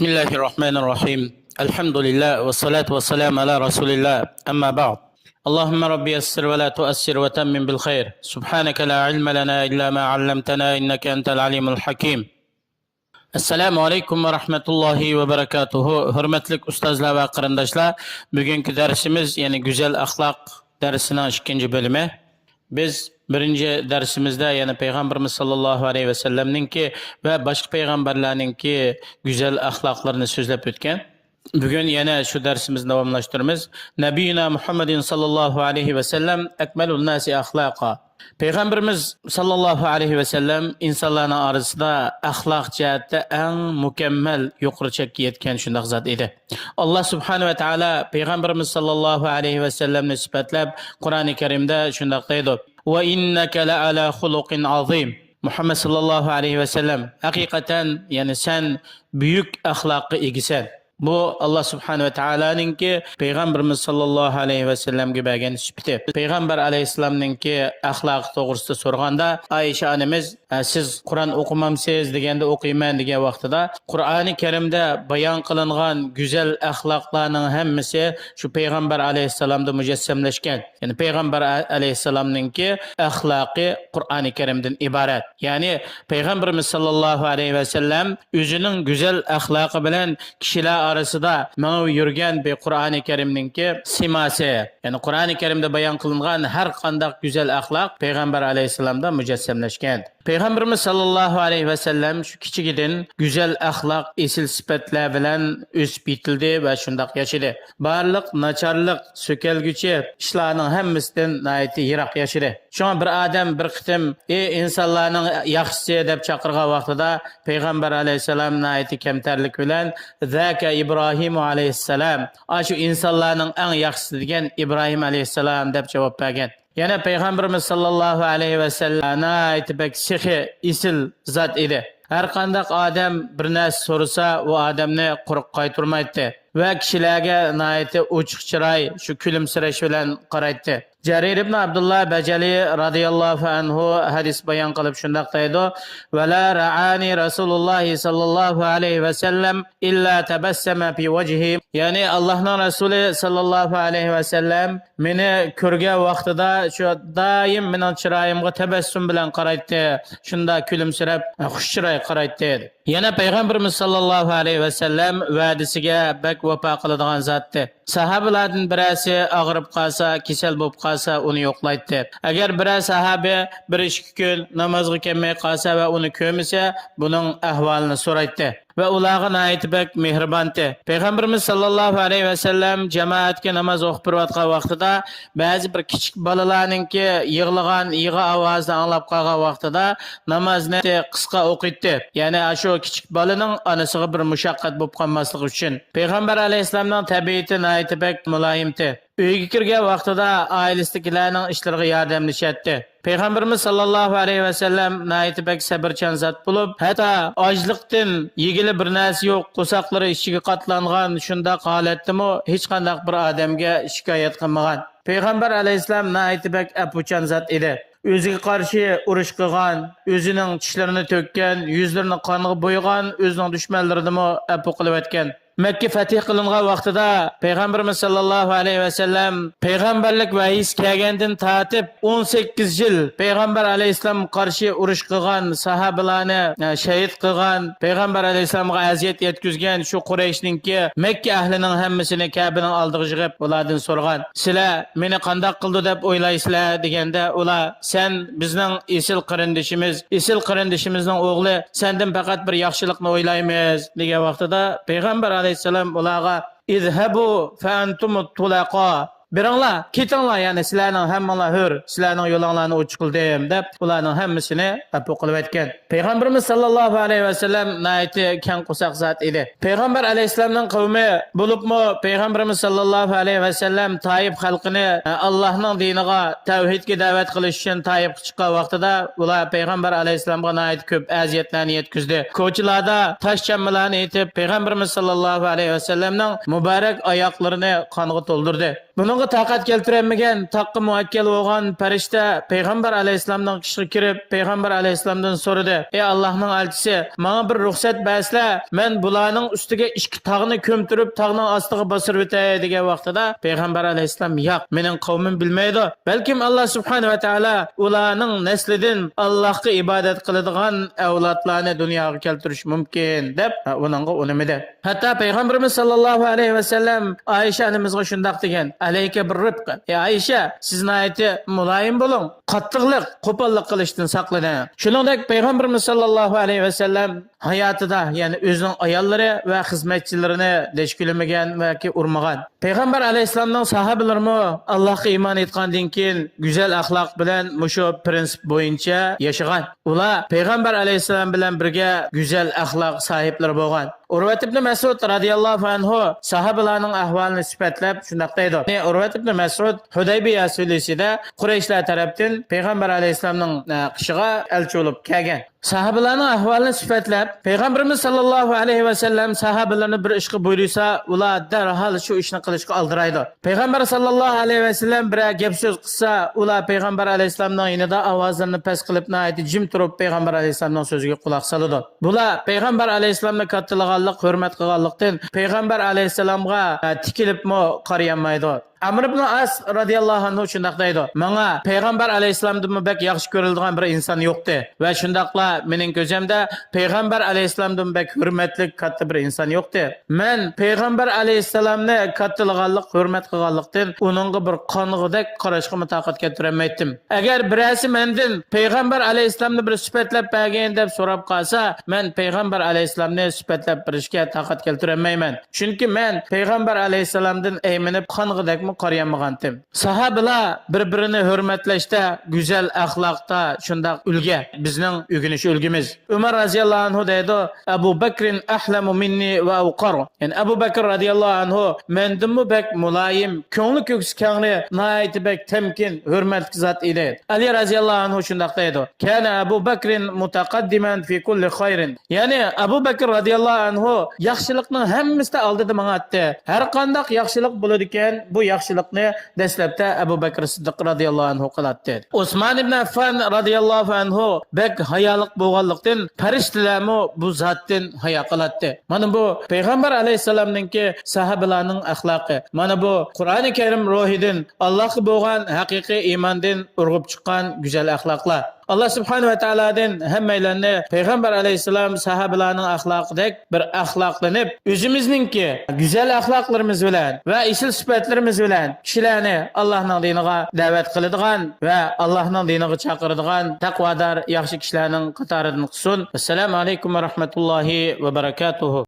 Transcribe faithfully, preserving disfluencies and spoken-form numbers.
بسم الله الرحمن الرحيم. الحمد لله والصلاة والسلام على رسول الله. أما بعد. اللهم رب يسر ولا تعسر وتمم بالخير. سبحانك لا علم لنا إلا ما علمتنا إنك أنت العليم الحكيم. السلام عليكم ورحمة الله وبركاته. ھۆرمەتلىك ئۇستازلار ۋە قېرىنداشلار، بۈگۈنكى دەرسىمىز، يەنى گۈزەل ئەخلاق دەرسىنىڭ ئىككىنچى بۆلۈمى. بىز بىرىنچى دەرسىمىزدە يەنە پەيغەمبىرىمىز ساللاللاھۇ ئەلەيھى ۋەسەللەمنىڭكى ۋە باشقا پەيغەمبەرلەرنىڭكى گۈزەل ئەخلاقلىرىنى سۆزلەپ ئۆتكەن. بۈگۈن يەنە شۇ دەرسىمىزنى داۋاملاشتۇرىمىز. نەبىينا مۇھەممەدىن ساللاللاھۇ ئەلەيھى ۋەسەللەم ئەكمەلۇن ناسى ئەخلاقا. پەيغەمبىرىمىز ساللاللاھۇ ئەلەيھى ۋەسەللەم ئىنسانلارنىڭ ئارىسىدا ئەخلاق جەھەتتە ئەڭ مۇكەممەل، يۇقىرى چەككە يەتكەن شۇنداق زات ئىدى. ئاللا سۇبھانەھۇ ۋە تائالا پەيغەمبىرىمىز ساللاللاھۇ ئەلەيھى ۋەسەللەمنى سۈپەتلەپ، قۇرئانى كەرىمدە شۇنداق دەيدۇ: «ۋە ئىننەكە لەئەلا خۇلۇقىن ئازىم.» مۇھەممەد ساللاللاھۇ ئەلەيھى ۋەسەللەم، ھەقىقەتەن، يەنى سەن بۈيۈك ئەخلاققا ئىگىسەن. بۇ ئاللا سۇبھانەھۇ ۋە تائالانىڭكى پەيغەمبىرىمىز ساللاللاھۇ ئەلەيھى ۋەسەللەمگە بەرگەن سۈپىتى. پەيغەمبەر ئەلەيھىسسالامنىڭكى ئەخلاقى توغرىسىدا سورىغاندا، ئائىشە ئانىمىز، «ئە، سىز قۇرئان ئوقۇمامسىز؟» دېگەندە، «ئوقۇيمەن» دېگەن ۋاقتىدا، قۇرئانى كەرىمدە بايان قىلىنغان گۈزەل ئەخلاقلارنىڭ ھەممىسى شۇ پەيغەمبەر ئەلەيھىسسالامدا مۇجەسسەملەشكەن. يەنى پەيغەمبەر ئە-، ئەلەيھىسسالامنىڭكى ئەخلاقى قۇرئانى كەرىمدىن ئىبارەت. يەنى پەيغەمبىرىمىز ساللاللاھۇ ئەلەيھى ۋەسەللەم ئۆزىنىڭ گۈزەل ئەخلاقى بىلەن كىشىلەر ئارىسىدا مېڭىپ يۈرگەن بىر قۇرئانى كەرىمنىڭكى سىماسى. يەنى قۇرئانى كەرىمدە بايان قىلىنغان ھەر قانداق گۈزەل ئەخلاق پەيغەمبەر ئەلەيھىسسالامدا مۇجەسسەملەشكەن. پەيغەمبىرىمىز ساللاللاھۇ ئەلەيھى ۋەسەللەم شۇ كىچىكىدىن گۈزەل ئەخلاق، ئېسىل سۈپەتلەر بىلەن ئۆسۈپ يېتىلدى ۋە شۇنداق ياشىدى. بارلىق ناچارلىق، سۆكەلگۈچى ئىشلارنىڭ ھەممىسىدىن ناھايىتى يىراق ياشىدى. شۇڭا بىر ئادەم بىر قېتىم، «ئى ئىنسانلارنىڭ ياخشىسى» دەپ چاقىرغان ۋاقتىدا، پەيغەمبەر ئەلەيھىسسالام ناھايىتى كەمتەرلىك بىلەن، «زاكە ئىبراھىمۇ ئەلەيھىسسالام»، «ئاشۇ ئىنسانلارنىڭ ئەڭ ياخشىسى دېگەن ئىبراھىم ئەلەيھىسسالام» دەپ جاۋاب بەرگەن. يەنە پەيغەمبىرىمىز ساللاللاھۇ ئەلەيھى ۋەسەللەم ناھايىتى بەك سېخىي، ئېسىل زات ئىدى. ھەر قانداق ئادەم بىر نەرسە سورىسا، ئۇ ئادەمنى قۇرۇق قايتۇرمايتتى ۋە كىشىلەرگە ناھايىتى ئوچۇق چىراي، شۇ كۈلۈمسىرەش بىلەن قارايتتى. جەرىر ئىبن ئابدۇللا بەجەلى رازىياللاھۇ ئەنھۇ ھەدىس بايان قىلىپ شۇنداق دەيدۇ: «ۋەلا رەئانى رەسۇلۇللاھى ساللاللاھۇ ئەلەيھى ۋەسەللەم ئىللا تەبەسسەمە فى ۋەجھى.» يەنى ئاللاھنىڭ رەسۇلى ساللاللاھۇ ئەلەيھى ۋەسەللەم مېنى كۆرگەن ۋاقتىدا شۇ دائىم مېنىڭ چىرايىمغا تەبەسسۇم بىلەن قارايتتى، شۇنداق كۈلۈمسىرەپ، خۇش چىراي قارايتتى. يەنە پەيغەمبىرىمىز ساللاللاھۇ ئەلەيھى ۋەسەللەم ۋەدىسىگە بەك ۋاپا قىلىدىغان زاتتى. ساھابىلاردىن بىرەرسى ئاغرىپ قالسا، كېسەل بولۇپ قالسا، ئۇنى يوقلايتتى. ئەگەر بىرەر ساھابى بىر ئىككى كۈن نامازغا كەلمەي قالسا ۋە ئۇنى كۆرمىسە، بۇنىڭ ئەھۋالىنى سورايتتى. ۋە ئۇلارغا ناھايىتى بەك مېھرىبانتى. پەيغەمبىرىمىز ساللاللاھۇ ئەلەيھى ۋەسەللەم جامائەتكە ناماز ئوقۇپ بېرىۋاتقان ۋاقتىدا، بەزى بىر كىچىك بالىلارنىڭكى يىغلىغان يىغا ئاۋازىنى ئاڭلاپ قالغان ۋاقتىدا، نامازنى قىسقا ئوقۇيتتى. يەنى ئاشۇ كىچىك بالىنىڭ ئانىسىغا بىر مۇشەققەت بولۇپ قالماسلىقى ئۈچۈن. پەيغەمبەر ئەلەيھىسسالامنىڭ تەبىئىتى ناھايىتى بەك مۇلايىمتى. ئۆيگە كىرگەن ۋاقتىدا ئائىلىسىدىكىلەرنىڭ ئىشلىرىغا ياردەملىشەتتى. پەيغەمبىرىمىز ساللاللاھۇ ئەلەيھى ۋەسەللەم ناھايىتى بەك سەبرچان زات بولۇپ، ھەتتا ئاچلىقتىن يېگىلى بىر نەرسە يوق، قورساقلىرى ئىچىگە قاتلانغان شۇنداق ھالەتتىمۇ ھېچقانداق بىر ئادەمگە شىكايەت قىلمىغان. پەيغەمبەر ئەلەيھىسسالام ناھايىتى بەك ئەپۇچان زات ئىدى. ئۆزىگە قارشى ئۇرۇش قىلغان، ئۆزىنىڭ چىشلىرىنى تۆككەن، يۈزلىرىنى قانغا بويىغان ئۆزىنىڭ دۈشمەنلىرىنىمۇ ئەپۇ قىلىۋەتكەن. مەككە فەتھى قىلىنغان ۋاقتىدا پەيغەمبىرىمىز ساللاللاھۇ ئەلەيھى ۋەسەللەم پەيغەمبەرلىك ۋەھىيسى كەلگەندىن تارتىپ ئون سەككىز يىل پەيغەمبەر ئەلەيھىسسالامغا قارشى ئۇرۇش قىلغان، ساھابىلارنى، ئە، شەھىد قىلغان، پەيغەمبەر ئەلەيھىسسالامغا ئەزىيەت يەتكۈزگەن شۇ قۇرەيشنىڭكى مەككە ئەھلىنىڭ ھەممىسىنى كەبىنىڭ ئالدىغا يىغىپ، ئۇلاردىن سورىغان، «سىلەر مېنى قانداق قىلىدۇ دەپ ئويلايسىلەر؟» دېگەندە، ئۇلار، «سەن بىزنىڭ ئېسىل قېرىندىشىمىز، ئېسىل قېرىندىشىمىزنىڭ ئوغلى، سەندىن پەقەت بىر ياخشىلىقنى ئويلايمىز» دېگەن ۋاقتىدا، پەيغەمبەر ئەلەيھىسسالام ئۇلارغا، «ئىزھەبۇ فەئەنتۇمۇت تۇلەقا.» «بېرىڭلار، كېتىڭلار، يەنى سىلەرنىڭ ھەممىڭلار ھۆر، سىلەرنىڭ يولۇڭلارنى ئوچۇق قىلدىم» دەپ، ئۇلارنىڭ ھەممىسىنى ئەپۇ قىلىۋەتكەن. پەيغەمبىرىمىز ساللاللاھۇ ئەلەيھى ۋەسەللەم ناھايىتى كەڭ قورساق زات ئىدى. پەيغەمبەر ئەلەيھىسسالامنىڭ قەۋمى، بولۇپمۇ پەيغەمبىرىمىز ساللاللاھۇ ئەلەيھى ۋەسەللەم تائىپ خەلقىنى، ئە، ئاللاھنىڭ دىنىغا، تەۋھىدكە دەۋەت قىلىش ئۈچۈن تائىپقا چىققان ۋاقتىدا، ئۇلار پەيغەمبەر ئەلەيھىسسالامغا ناھايىتى كۆپ ئەزىيەتلەرنى يەتكۈزدى. كوچىلاردا تاش چانمىلارنى ئېتىپ، پەيغەمبىرىمىز ساللاللاھۇ ئەلەيھى ۋەسەللەمنىڭ مۇبارەك ئاياقلىرىنى قانغا تولدۇردى. بۇنىڭغا تاقەت كەلتۈرەلمىگەن تاغقا مۇئەككەل بولغان پەرىشتە پەيغەمبەر ئەلەيھىسسالامنىڭ قېشىغا كىرىپ، پەيغەمبەر ئەلەيھىسسالامدىن سورىدى: «ئەي ئاللاھنىڭ ئەلچىسى، ماڭا بىر رۇخسەت بەرسىلە، مەن بۇلارنىڭ ئۈستىگە ئىككى تاغنى كۆمتۈرۈپ، تاغنىڭ ئاستىغا باستۇرۇۋېتەي» دېگەن ۋاقتىدا، پەيغەمبەر ئەلەيھىسسالام: «ياق، مېنىڭ قەۋمىم بىلمەيدۇ. بەلكىم ئاللا سۇبھانەھۇ ۋە تائالا ئۇلارنىڭ نەسلىدىن ئاللاھقا ئىبادەت قىلىدىغان ئەۋلادلارنى دۇنياغا كەلتۈرۈشى مۇمكىن» دەپ، ئۇنىڭغا ئۇنىمىدى. ھەتتا پەيغەمبىرىمىز ساللاللاھۇ ئەلەيھى ۋەسەللەم ئائىشە ئانىمىزغا شۇنداق دېگەن: «ئەلەيكە بىر رىپق. ئەي ئائىشە، سىز ناھايىتى مۇلايىم بولۇڭ، قاتتىقلىق، قوپاللىق قىلىشتىن ساقلىنىڭ.» شۇنىڭدەك پەيغەمبىرىمىز ساللاللاھۇ ئەلەيھى ۋەسەللەم ھاياتىدا، يەنى ئۆزىنىڭ ئاياللىرى ۋە خىزمەتچىلىرىنى دەشكۈلىمىگەن ۋە ياكى ئۇرمىغان. پەيغەمبەر ئەلەيھىسسالامنىڭ ساھابىلىرىمۇ ئاللاھقا ئىمان ئېيتقاندىن كېيىن گۈزەل ئەخلاق بىلەن مۇشۇ پرىنسىپ بويىچە ياشىغان. ئۇلار پەيغەمبەر ئەلەيھىسسالام بىلەن بىرگە گۈزەل ئەخلاق ساھىبلىرى بولغان. ئۇرۋەت ئىبنى مەسئۇد رازىياللاھۇ ئەنھۇ ساھابىلارنىڭ ئەھۋالىنى سۈپەتلەپ شۇنداق دەيدۇ. يەنى ئۇرۋەت ئىبنى مەسئۇد ھۇدەيبىيە سۈلھىسىدە قۇرەيشلەر تەرەپتىن پەيغەمبەر ئەلەيھىسسالامنىڭ، ئە، قېشىغا ئەلچى بولۇپ كەلگەن. ساھابىلارنىڭ ئەھۋالىنى سۈپەتلەپ، پەيغەمبىرىمىز ساللاللاھۇ ئەلەيھى ۋەسەللەم ساھابىلىرىنى بىر ئىشقا بۇيرۇسا، ئۇلار دەرھال شۇ ئىشنى قىلىشقا ئالدىرايدۇ. پەيغەمبەر ساللاللاھۇ ئەلەيھى ۋەسەللەم بىرەر گەپ سۆز قىلسا، ئۇلار پەيغەمبەر ئەلەيھىسسالامنىڭ يېنىدا ئاۋازلىرىنى پەس قىلىپ، ناھايىتى جىم تۇرۇپ پەيغەمبەر ئەلەيھىسسالامنىڭ سۆزىگە قۇلاق سالىدۇ. بۇلار پەيغەمبەر ئەلەيھىسسالامنى كاتتىلىغانلىق، ھۆرمەت قىلغانلىقتىن، پەيغەمبەر ئەلەيھىسسالامغا، ئە، تىكىلىپمۇ قارىيالمايدۇ. ئەمر ئىبن ئاس رازىياللاھۇ ئەنھۇ شۇنداق دەيدۇ: «ماڭا پەيغەمبەر ئەلەيھىسسالامدىنمۇ بەك ياخشى كۆرۈلىدىغان بىر ئىنسان يوقتى ۋە شۇنداقلا مېنىڭ كۆزۈمدە پەيغەمبەر ئەلەيھىسسالامدىن بەك ھۆرمەتلىك كاتتا بىر ئىنسان يوقتى. مەن پەيغەمبەر ئەلەيھىسسالامنى كاتتىلىغانلىق، ھۆرمەت قىلغانلىقتىن ئۇنىڭغا بىر قانغۇدەك قاراشقىمۇ تاقەت كەلتۈرەلمەيتتىم. ئەگەر بىرەرسى مەندىن پەيغەمبەر ئەلەيھىسسالامنى بىر سۈپەتلەپ بەرگىن دەپ سوراپ قالسا، مەن پەيغەمبەر ئەلەيھىسسالامنى سۈپەتلەپ بېرىشكە تاقەت كەلتۈرەلمەيمەن.» چۈنكى مەن پەيغەمبەر ئەلەيھىسسالامدىن ئەيمىنىپ قانغۇدەكمۇ قارىيالمىغانتىم. ساھابىلار بىر-بىرىنى ھۆرمەتلەشتە، گۈزەل ئەخلاقتا شۇنداق ئۈلگە، بىزنىڭ ئۆگىنىش ئۈلگىمىز. ئۆمەر رازىياللاھۇ ئەنھۇ دەيدۇ: «ئەبۇ بەكرىن ئەھلەمۇ مىننى ۋە ئەۋقار.» يەنى ئەبۇ بەكىر رازىياللاھۇ ئەنھۇ مەندىنمۇ بەك مۇلايىم، كۆڭلى كۆكسى كەڭرى، ناھايىتى بەك تەمكىن، ھۆرمەتلىك زات ئىدى. ئەلى رازىياللاھۇ ئەنھۇ شۇنداق دەيدۇ: «كان أبو بكر متقدما في كل خير.» يەنى ئەبۇ بەكىر رازىياللاھۇ ئەنھۇ ياخشىلىقنىڭ ھەممىسىدە ئالدىدا ماڭاتتى. ھەر قانداق ياخشىلىق بولىدىكەن، بۇ ياخشىلىقنى دەسلەپتە ئەبۇ بەكىر سىددىق رازىياللاھۇ ئەنھۇ قىلاتتى. ئوسمان ئىبن ئەففان رازىياللاھۇ ئەنھۇ بەك ھايالىق بولغانلىقتىن، پەرىشتىلەرمۇ بۇ زاتتىن ھايا قىلاتتى. مانا بۇ پەيغەمبەر ئەلەيھىسسالامنىڭكى ساھابىلارنىڭ ئەخلاقى. مانا بۇ قۇرئانى كەرىم روھىدىن، ئاللاھقا بولغان ھەقىقىي ئىماندىن ئۇرغۇپ چىققان گۈزەل ئەخلاقلار. ئاللا سۇبھانەھۇ ۋە تائالادىن ھەممەيلەننى پەيغەمبەر ئەلەيھىسسالام ساھابىلارنىڭ ئەخلاقىدەك بىر ئەخلاقلىنىپ، ئۆزىمىزنىڭكى گۈزەل ئەخلاقلىرىمىز بىلەن ۋە ئېسىل سۈپەتلىرىمىز بىلەن كىشىلەرنى ئاللاھنىڭ دىنىغا دەۋەت قىلىدىغان ۋە ئاللاھنىڭ دىنىغا چاقىرىدىغان تەقۋادار ياخشى كىشىلەرنىڭ قاتارىدىن قىلسۇن. ئەسسالامۇ ئەلەيكۇم ۋە رەھمەتۇللاھى ۋە بەرەكاتۇھۇ.